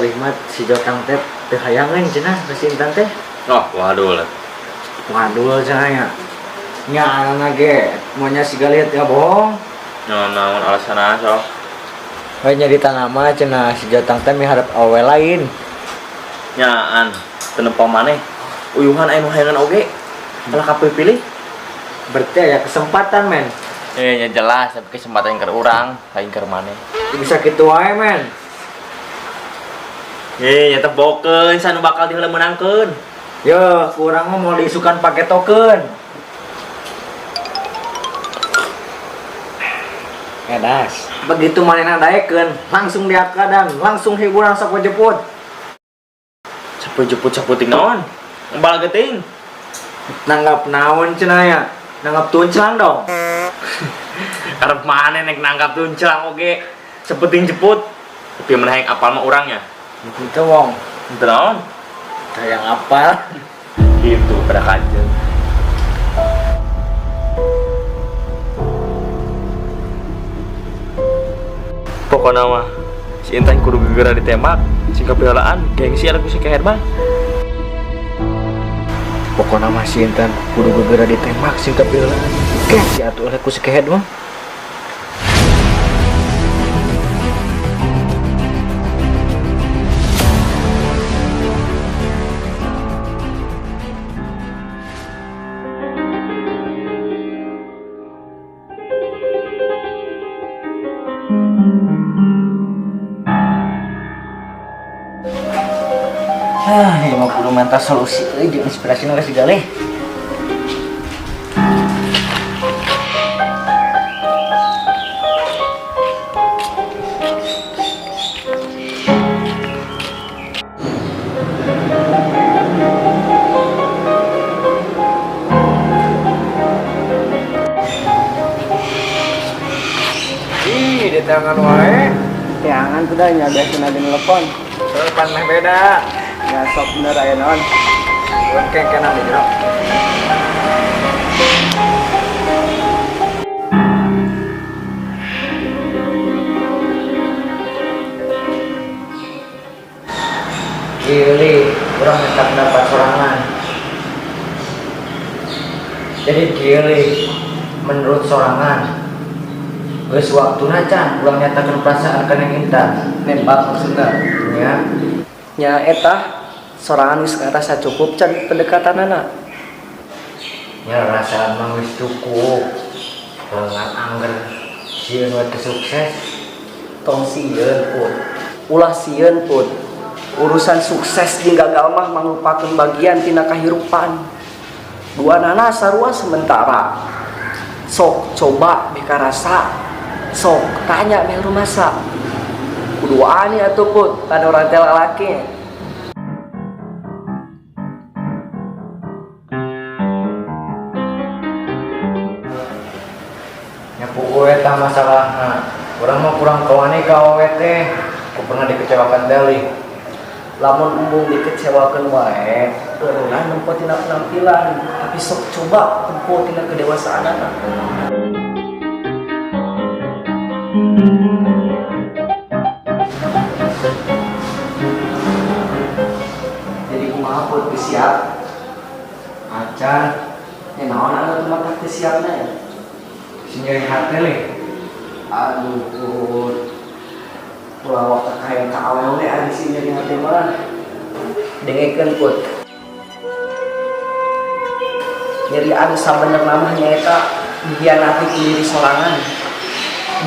Galih mah si Jotang teh teu hayangeun cenah ka si Intan teh. Oh, waduh lah. Waduh cenah nya. Nya anana ge maunya si Galih teh bohong. Naon alasanna sok? We nyarita nama cenah si Jotang teh miharep awewe lain. Nyaan teu nempo maneh. Uyuhan aya nu hayangan oge. Kalah kapilih. Berarti aya kesempatan men. Nya jelas tapi kesempatan keur urang, lain keur maneh. Bisa kitu wae men. Nya teh bokeun sanu bakal diheula meunangkeun. Yo, kurang mah mau diisukan pakai token. Edas. Begitu manehna daekeun, langsung diakadan, langsung hiburan sapoe jeput. Sapoe jeput saputing naon? Embal geuting. Nanggap naon cenah ya? Nanggap tuncelang dong. Karep maneh nek nanggap tuncelang oge sepenting jeput. Tapi mun hayang apal mah urangnya. Itu wong. Henteu naon? Hayang apal. Gitu pada kajeun. Pokona mah si Intan kudu gegera ditembak, sing kapihalaan gengsi atuh ku si Keher mah. Pokona mah si Intan kudu gegera ditembak, sing kapihalaan gengsi atuh ku si Keher mah. Ah, ya mau kudu minta solusi euy jeung inspirasi nu kasih Galih. Ih, di tangan wae. Tangan tuh dah nya biasa nadi telepon. Telepon meh beda. Ya sok bener aya naon. Oke, kenal di jero. Gili, kurang minta pendapat sorangan. Jadi gili, menurut sorangan, geus waktuna can urang nyatakeun perasaan ka Neng Intan. Nembak maksudna. Nya. Nya eta sorangan geus ngarasa cukup can pendekatanana. Nya rasa mah geus cukup. Lengan angger sieun we teu sukses. Tong sieun pun. Ulah sieun pun. Urusan sukses jeung gagal mah mangrupakeun bagian tina kahirupan. Dua nana sarua sementara. Sok coba meh karasa. Sok tanya meh rumasa. Kudu ani atuh put pada urang teh lalaki. Nya puguh eta masalahna. Urang mah kurang kawani ka awewe teh. Ku pernah dikecewakan teh. Lamun embung dikecewakeun wae, eureunah nempo tina penampilan, tapi sok coba tempo tina kedewasaanana. Jadi kumaha put geus siap? Acan. Ya naon anu teu matak teu siapna ya? Si nyeri hate leh. Aduh put. Ulah waktu hayang ka awewe ari si nyeri hate mah. Dengekeun put. Nyeri anu sabenerna mah nyaeta dihianati ku diri sorangan.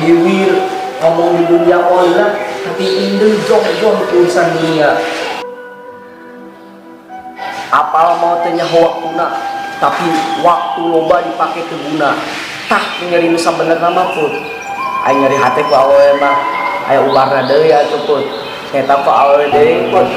Diwir ngomong di dunia online tapi indeng jong-jong urusan dunia. Apal mau teh nyaho waktuna, tapi waktu loba dipake teu guna. Tah nyeri nu sabenerna mah put. Aya nyeri hate ku awewe mah aya ubarna deui atuh put. Nyata ku awewe deui put.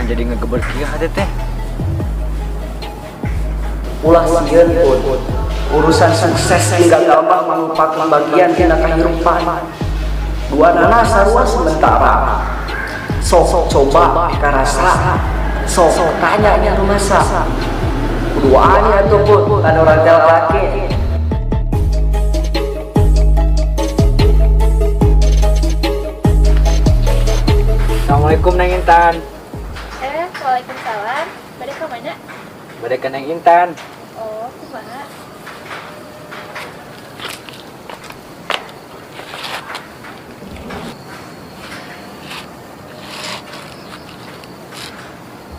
Jadi ngegeber kieu hate teh. Ulah sieun, Put. Urusan sukses jeung gagal mah mangrupakeun bagian tina kahirupan. Duanana sarua sementara. Sok coba karasa. Sok tanya nya rumasa. Kudu wani atuh, Put, anu rantel laki. Assalamualaikum, Neng Intan. Eh, waalaikumsalam. Bade ka mana? Bade ka Neng Intan. Oh, kumaha?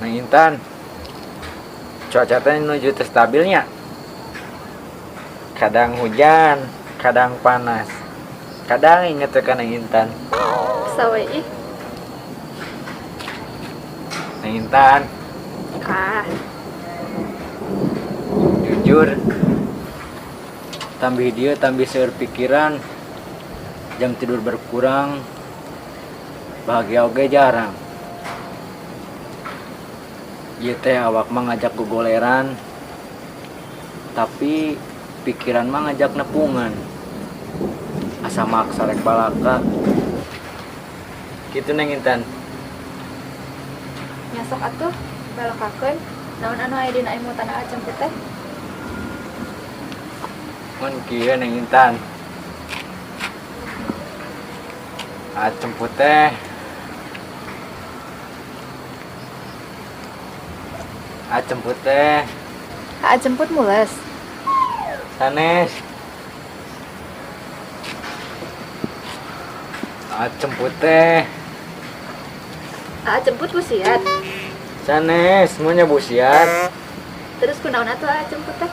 Neng Intan. Cuaca teh nuju teu stabilnya. Kadang hujan, kadang panas. Kadang inget teh ka Neng Intan. Sawe ih. Neng Intan, Kah. Jujur tambih dieu tambih seueur pikiran, jam tidur berkurang, bahagia oge jarang. Ieu teh awak mah ngajak gogoleran, tapi pikiran mah ngajak nepungan. Asa maksa rek balaka kitu, Neng Intan. Nya sok atuh balakakeun. Naon anu aya dina emutan Aa Cemput teh? Mun kieu, Neng Intan. Aa Cemput teh, Aa Cemput teh. Aa Cemput mules. Sanes. Aa Cemput teh. Aa Cemput busiat. Sanes, semuanya busiat. Terus kunaon atuh Aa Cemput teh?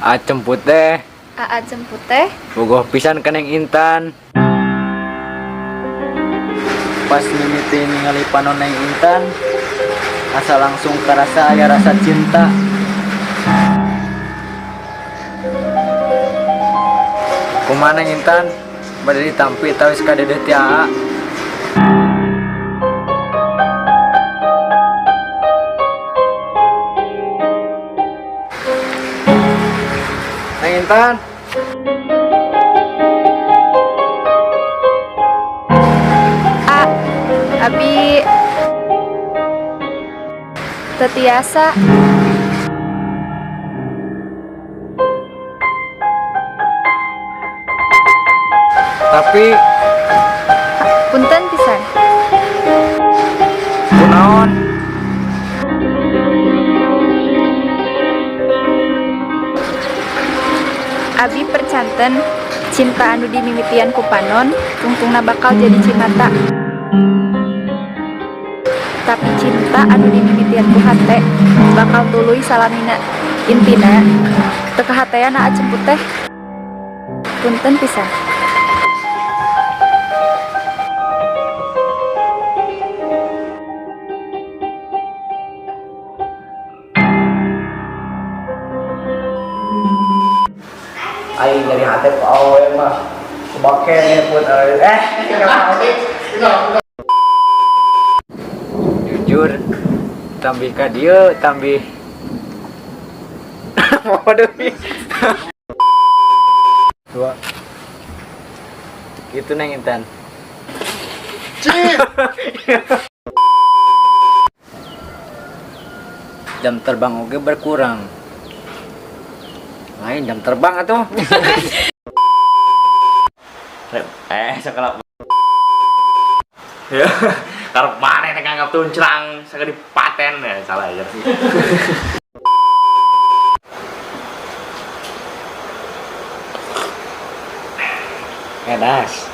Aa Cemput teh Aa Cemput teh bogoh pisan ka Neng Intan. Pas mimiti ningali panon Neng Intan, asa langsung karasa aya rasa cinta. Kumaha, Neng Intan? Bade ditampi tawis kadeudeut ti Aa? Neng Intan. A, abi teu tiasa. Tapi Punten pisan. Kunaon? Abi percanten cinta anu dimimitian ku panon tungtungna bakal jadi cimata. Tapi cinta anu dimimitian ku hate bakal tuluy salamina. Intina teu kahatean Aa Cemput teh. Punten pisan. Aing nyeri hate ku awewe mah. Kubakene pun eh. Jujur tambih ka dieu tambih. Waduh. Dua. Gitu, Neng Intan. Jam terbang oge berkurang. Lain jam terbang atuh. Eh, sekolah. Ya, karep maneh nek nganggap tuncrang saged dipaten ya salah ya. Edas.